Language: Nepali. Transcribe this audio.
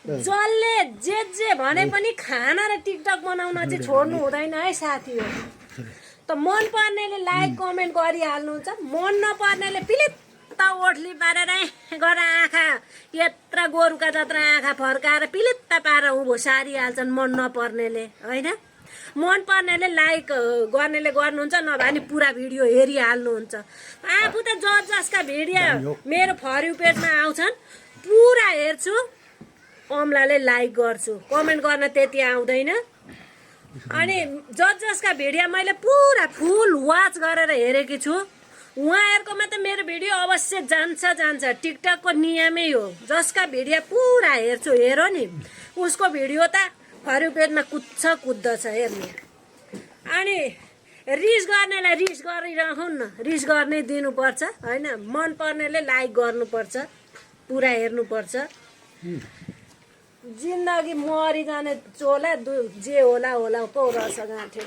जसले जे भने पनि खाना र टिकटक बनाउन चाहिँ छोड्नु हुँदैन है साथी हो। त मन पर्नेले लाइक कमेन्ट गरिहाल्नुहुन्छ, मन नपर्नेले पिलित्त ओठली पारेर गरेर आँखा यत्रा गोरुका जत्रा आँखा फर्काएर पिलित्त पारेर उँभो सारिहाल्छन् मन नपर्नेले होइन। मन पर्नेले लाइक गर्नेले गर्नुहुन्छ, नभए नि पुरा भिडियो हेरिहाल्नुहुन्छ। आफू त जसका भिडियो मेरो फर यु पेजमा आउँछन् पुरा हेर्छु, अमलाले लाइक गर्छु, कमेन्ट गर्न त्यति आउँदैन। अनि जसका भिडियो मैले पुरा फुल वाच गरेर हेरेकी छु उहाँहरुकोमा त मेरो भिडियो अवश्य जान्छ। टिकटकको नियमै हो, जसका भिडियो पुरा हेर्छु हेरो नि उसको भिडियो त फर यु पेजमा कुद्दछ हेर्ने। अनि रिस गर्नेलाई रिस गरिरहन् न, रिस गर्नै दिनुपर्छ होइन। मन पर्नेले लाइक गर्नुपर्छ, पुरा हेर्नुपर्छ। जिन्दगी मरिजाने चोला जे होला पो रहेछ गाँठे।